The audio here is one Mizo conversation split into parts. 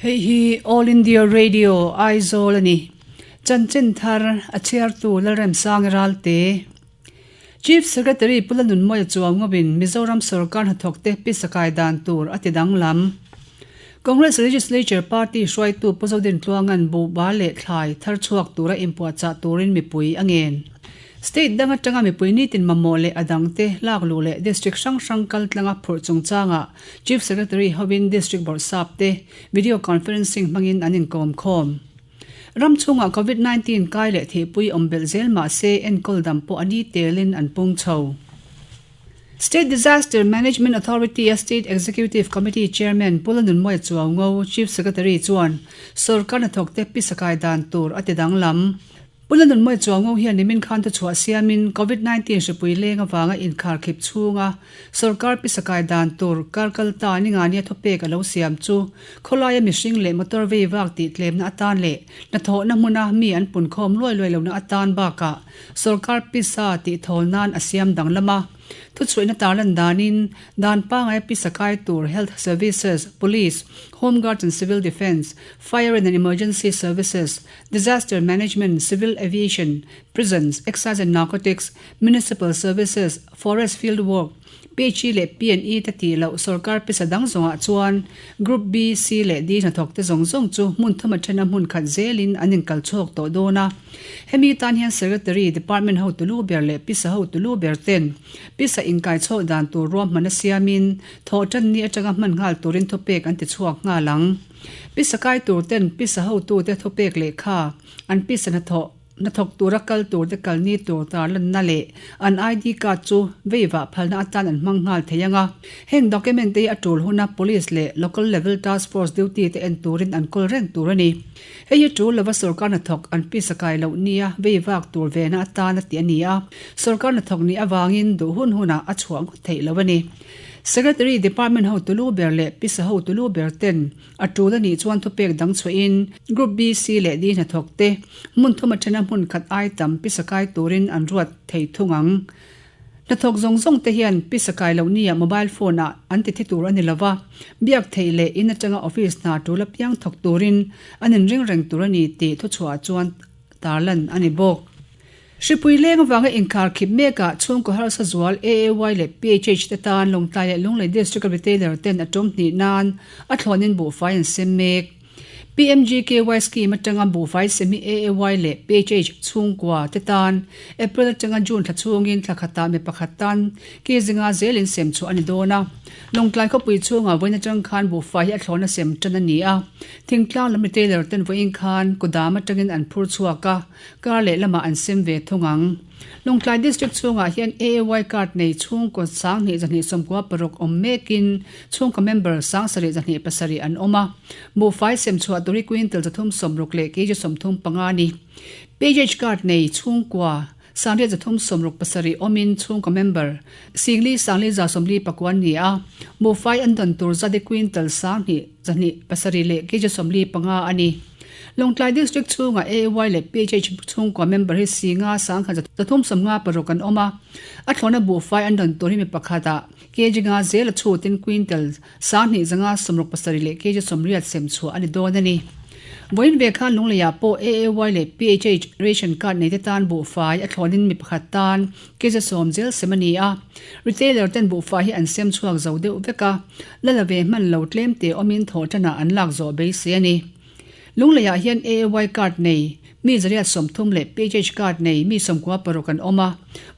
Hei hi All India Radio, Aizawl a ni. Chanchin thar a chhiartu Lalremsangi Ralte. Chief Secretary Pu Lalnunmawia Chuangawin Mizoram sorkar hnathawkte pisa kai dan tur a ti danglam. Congress Legislature Party hruaitu Pu Zodintluanga'n buhba leh thlai thar chhuak tura inpuahchah turin mipui a ngen. State dang atanga mipui nitin mamawh leh a dangte lak luh leh district hrang hrang kal tlanga phurh chungchangah Chief Secretary hovin District Bawrhsap te video conferencing hmangin an inkawm khawm. Ram chhungah Covid 19 kai leh thihpui awm belh zel mah se enkawl dam pawh a ni telin an pung chho. State Disaster Management Authority-a State Executive Committee Chairman Pu Lalnunmawia Chuaungo, Chief Secretary chuan sorkar hnathawkte pisa kai dan tur a ti danglam. Pu Lalnunmawia Chuaungo hian nimin khan thuchhuah siamin Covid 19 hripui leng avanga inkharkhip chhunga sorkar pisa kai dan tur kar kal ta ningania thawpek a lo siam chu khawlaia mihring leh motor vei vak tih tlemna atan leh hnathawhna hmuna mi an punkhawm luai luai lohna atan bakah sorkar pisa tih thawl nan a siam danglam a. Thuchhuihna tarlan danin dan pangaia pisa kai tur Health Services, Police, Home Guards and Civil Defence, Fire and Emergency Services, Disaster Management, Civil Aviation, Prisons, Excise and Narcotics, Municipal Services, Forest Field Work, PHE leh P&E te tih loh sorkar pisa dang zawngah chuan Group B, C leh D hnathawk te zawng zawng chu hmun thuma thena hmun khat zelin an inkal chhuak tawh dawn a. Hemi tan hian Secretary, Department hotu lu ber leh pisa hotu lu ber ten pisa inkai chhuak dan tur ruahman a siamin thawh tan ni atanga hman nghal turin thupek an ti chhuak nghal ang. Pisa kai tur ten pisa hotute thupek lehkha an pisa hnathawh hnathawk tura kal tur te kal ni tur tarlanna leh an ID card chu veivah phalna atan an hmang nghal thei ang a. Heng document te hi a tul huna Police leh Local Level Task Force duty te en turin an kawl reng tur a ni. Hei hi tul lova sorkar hnathawk an pisa kai loh nia veivak tur vena atan a ti a ni a. Sorkar hnathawk nih avangin duh hun hunah a chhuah ngawt theih lo a ni. Secretary Department hotu lu ber leh pisa hotu lu ber ten a tul a nih chuan thupek dang chhuahin Group B, C leh D hnathawk te hmun thum atana hmun khat ai tam pisa kai turin an ruat thei thung ang. Hnathawk zawng zawng te hian pisa kai loh nia mobile phone ah an ti thi tur a ni lova, biak theih leh in atanga office hna tul apiang thawk turin an inring reng tur a ni tih thuchhuah chuan tarlan a ni bawk. Hripui leng avanga inkhar khip mekah chhungkaw harsa zual AAY leh PHH te tan Lawngtlai leh Lunglei District-a retailer ten a tum hnih nan a thlawnin buhfai an sem mek. PMGKY scheme atanga buhfai sem hi AAY leh PHH chhungkua te tan April atanga June thla chhungin thla khatah mi pakhat tan kzinga zelin sem chhuah a ni dawn a. Lawngtlai khawpui chhungah vawiin atang khan buhfai hi a thlawna sem tan a ni a. Thingtlang lam retailer ten vawiin khan kudam atangin an phur chhuak a. Kar leh lamah an sem ve thung ang. Lawngtlai District chhungah hian AAY card nei chhungkaw 2296 awm mekin chhungkaw member 7707 an awm a. Buhfai sem chhuah tur hi quintal 360 leh kg 35 a ni. PGH card nei chhungkua 8367 awmin chhungkaw member 4,449 ni a. Buhfai an dawn tur zat hi quintal 2,207 leh kg 45 a ni. Lawngtlai District chhungah AAY leh PHH chhungkua member hi Singa 1356 an awm a, a thlawhna buhfai an rawn tur hi mi pakhatah kg nga zel a chhutin quintal 2567 leh kg 80 sem chhuah a ni dawn a ni. Vawiin ve khan Lungleiah pawh AAY leh PHH ration card neite tan buhfai a thlawnin mi pakhat tan kg 10 zel sem a ni a, retailer ten buhfai hi an sem chhuak zo deuh vek a, la la ve hman lo tlem te awmin thawhtanah an lak zawh beisei a ni. Lungleiah hian AAY card nei mi zariat 30 leh PHH card nei mi 96 an awm a.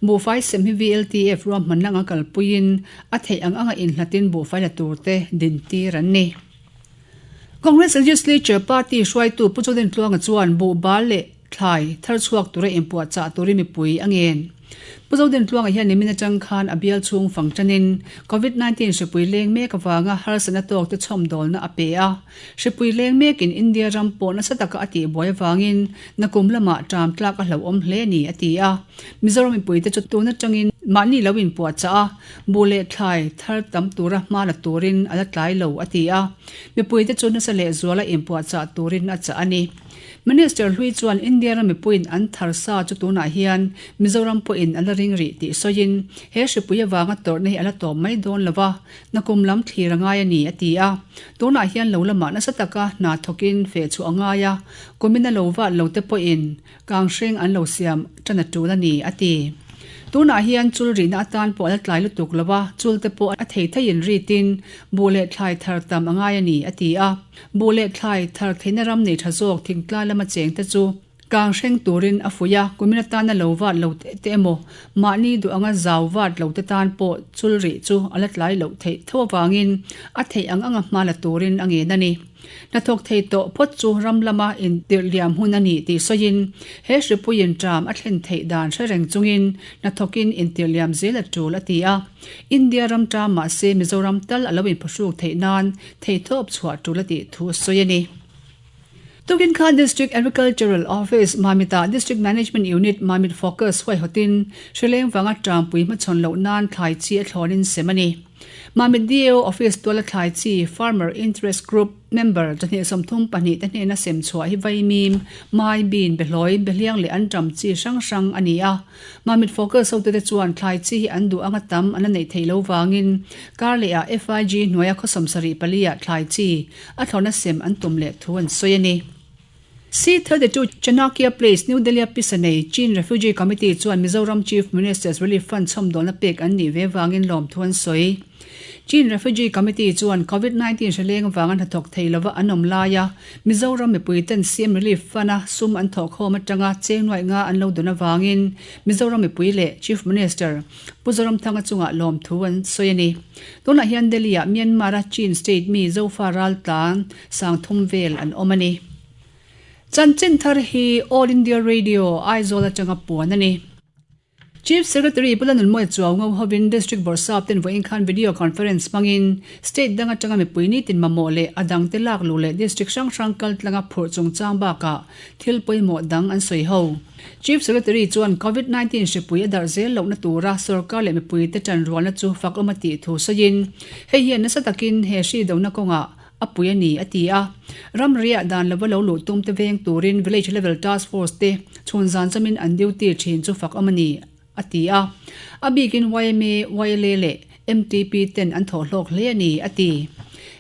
Buhfai sem hi VLTF ruahmanna anga kalpuiin a theih ang anga inhlatin buhfai la turte dintir an ni. Congress Legislature Party hruaitu Pu Zodintluanga chuan buhbal leh thlai thar chhuak tura inpuahchah turin mipui a ngen. Pu Zodintluanga hian nimin atang khan a bial chhung fang tanin Covid 19 hripui leng mek avanga harsatna tawk te chhawmdawlna a pe a. Hripui leng mekin India ram pawh nasa taka a tihbuai avangin nakum lamah ṭam tlak a hlauhawm hle a ni, a ti a. Mizoram mipuite chu tun atangin mahni lo inpuahchah a, buh leh thlai thar tam tura hma la turin a la tlai lo, a ti a. Mipuite chu nasa lehzuala inpuahchah turin a chah a ni. Minister hlui chuan India ram mipuiin an thar sa chu tunah hian Mizoram pawhin a la ring rih tih sawiin he hripui avanga tawrhna hi a la tawp mai dawn lo va, nakum lam thlir a ngai a ni, a ti a. Tunah hian lo lamah nasa taka hna thawkin feh chhuah a ngai a, kumin a lo vat lo te pawhin Kang hreng an lo siam tan a tul a ni, a ti. Tunah hian chul rihna atan pawh a la tlai lutuk lo a, chul te pawh a thei theiin ritin buh leh thlai thar tam a ngai a ni, a ti a. Buh leh thlai thar theihna ram nei tha zawk thingtlai lama cheng te chu kang hreng turin a fuih a, kumin atana lo vat lo te emaw mahni duh anga zau vat lo te tan pawh chul rih chu a la tlai loh theih tho avangin a theih ang anga hma la turin a ngen a ni. Hnathawk thei tawh phawt chu ram lama intirh liam hun a ni tih sawiin, he hripuiin ṭam a thlen theih dan hre reng chungin hnathawkin intirh liam zel a ṭul a ti a. India ram ṭam mahse Mizoram tal a lo inphuhruk theih nan theihtawp chhuah ṭul a tih thu a sawi a ni. Tukin khan District Agricultural Office, Mamit-ah District Management Unit, Mamit Focus huaihawtin hrileng vanga ṭampui hmachhawn loh nan thlai chi a thlawnin sem a ni. Mamit DAO Office tuala thlai chi Farmer Interest Group member 232 te hnena sem chhuah hi vaimim, mai, bean, behlawi, behliang leh anṭam chi hrang hrang a ni a. Mamit Focus hotute chuan thlai chi hi an duh anga tam an la neih theih lo vangin kar lehah FIG hnuaia khaw 74 ah thlai chi a thlawhna sem an tum leh thu an sawi a ni. C-32 Chanakya Place, New Delhi-a pisa nei Chin Refugee Committee chuan Mizoram Chief Minister's Relief Fund chhawmdawlna pek an nih ve vangin lawmthu an sawi. Chin Refugee Committee chuan Covid 19 hreleng avanga hnathawk thei lova an awm laia Mizoram mipuiten CM Relief Fund-a sum an thawhkhawm atanga cheng nuaih nga an lo dawn avangin Mizoram mipui leh Chief Minister Pu Zoramthanga chungah lawmthu an sawi a ni. Tunah hian Delhi-ah Myanmar-a Chin State mi Zofa raltlan Sangthum vel an awm a ni. Chanchin thar hi All India Radio, Aizawl atanga puan a ni. Chief Secretary Pu Lanunmawia Chuaungo hovin District Bawrhsap ten vawiin khan Video Conference hmangin State dang atanga mipui nitin mamawh leh a dangte lak luh leh District hrang hrang kal tlanga phurh chungchang bakah thil pawimawh dang an sawi ho. Chief Secretary chuan Covid 19 hripui a darh zel lohna tura sorkar leh mipuite tanrualna chu fakawm a tih thu sawiin hei hian nasa takin he hri dona kawngah a pui a ni, a ti a. Ramriah dan lova lo luh tum te veng turin Village Level Task Force te chhun zan chamin an duty thin chu fak awm a ni, a ti a. A bikin yma, YLA leh MTP ten an thawh hlawk hle a ni, a ti.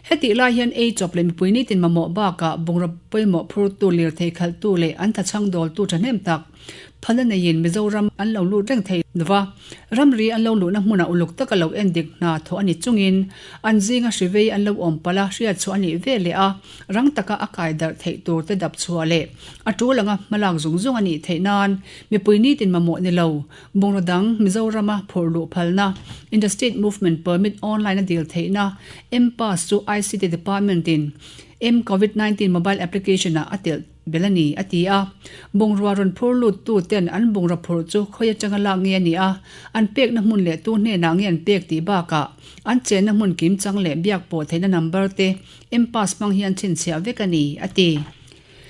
Hetih lai hian ei chawp leh mipui nitin mamawh bakah bungraw pawimawh phurtu, lirthei khalhtu leh an thachhang dawltu thahnem tak Phalna neiin Mizoram an lo lut reng thei lova, ramri an lo luhna hmunah uluk taka lo en dik hna thawh a ni chungin an zinga hri vei an lo awm palh a, hriat chhuah a nih ve leh a, rang taka a kai darh theih tur te dap chhuah leh a tul anga hmalak zung zung a nih theih nan mipui nitin mamawh ni lo bungraw dang Mizorama phurh luh phalna Interstate Movement Permit online a dil theihna M-Pass chu ICT Department in M-Covid 19 mobile application ah a telh Bel a ni, a ti a. Bungrua rawn phur lut tu ten an bungraw phurh chu khawi atanga lak nge a ni a, an pekna hmun leh tu hnenah nge an pek tih bakah an chenna hmun kim chang leh biak pawh theihna number te M-Pass hmang hian chhinchhiah vek a ni, a ti.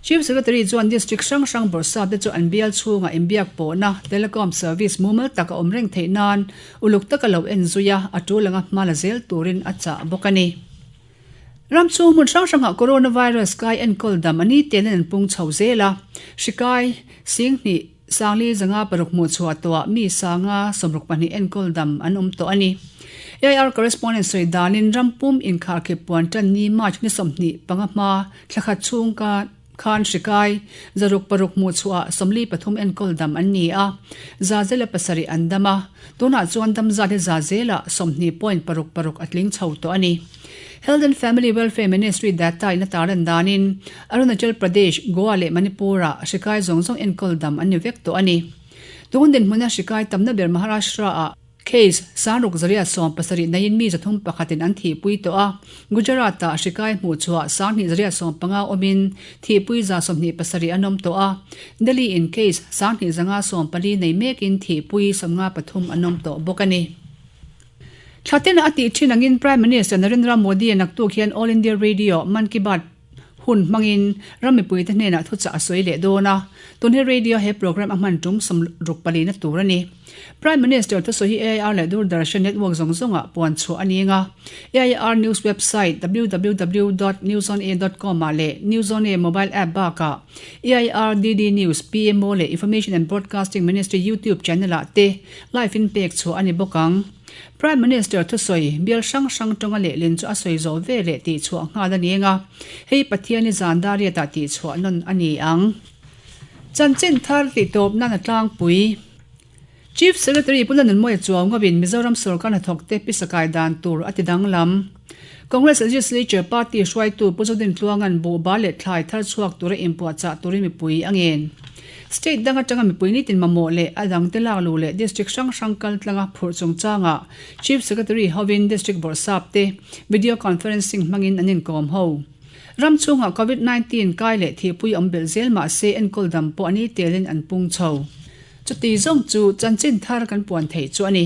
Chief Secretary chuan District hrang hrang bawrhsap te chu an bial chhungah inbiak pawhna telecom service mumal tak a awm reng theih nan uluk taka lo en zui a, a tul anga hma la zel turin a chah bawk a ni. Ram chhung hmun hrang hrangah coronavirus kai enkawl dam a ni telin an pung chho zel a. Hri kai Singhnih Sangli zanga paruk hmuh chhuah tawhah mi sanga 62 enkawl dam an awm tawh a ni. AIR correspondent sawi danin ram pum inkharkhip puan tan ni March ni 25 hma thla khat chhung ka khan hri kai 606 hmuh chhuahah 43 enkawl dam an ni a, za zela pasarih an dam a, tunah chuan dam zat hi za zelah 20.66 a tling chho tawh a ni. Health and Family Welfare Ministry data in a tarlan danin Arunachal Pradesh, Goa leh Manipur-ah hri kai zawng zawng enkawl dam an ni vek tawh a ni. Tun dinhmuna hri kai tamna ber Maharashtra-ah case sangruk zaria 17 naiin mi 3 pakhatin an thihpui tawh a, Gujarat-ah hri kai hmuhchhuah 2 zaria 15 awmin thihpui za 27 an awm tawh a, Delhi-in case 2 zanga 14 nei mekin thihpui 53 an awm tawh bawk a ni. Thla tena a tih thin angin Prime Minister Narendra Modi-a naktuk hian All India Radio Mann Ki Baat Hun hmangin ram mipuite hnenah thuchah a sawi leh dawn a, tun hi radio he programme a hman tum 60 palina tur a ni. Prime Minister thusawi hi AIR leh Doordarshan network zawng zawngah puan chhuah a ni anga, AIR news website www dot newsona dot com ah leh Newsona mobile app bakah AIR DD News, PMO leh Information and Broadcasting Ministry YouTube channel ah te live in pek chhuah a ni bawk ang. Prime Minister thusawi bial hrang hrang tawnga lehlin chu a sawi zawh ve leh tihchhuah nghal a ni anga, hei Pathiani zan dariatah tihchhuah nawn a ni ang. Chanchin thar tihtawp nan a tlangpui. Chief Secretary Pu Lalnunmawia Chuaungawin Mizoram sorkar hnathawkte pisa kai dan tur a ti danglam. Congress Legislature Party hruaitu Pu Zodin Tluanga'n buhba leh thlai thar chhuak tura inpuahchah turin mipui a ngen. State dang atanga mipui nitin mamawh leh a dangte lak luh leh district hrang hrang kal tlanga phurh chungchangah Chief Secretary hovin District Bawrhsap te video conferencing hmangin an inkawm ho. Ram chhungah Covid 19 kai leh thihpui awm belh zel mah se enkawl dam pawh a ni telin an pung chho. Chuti zawng chu chanchin thar kan puan theih chu a ni.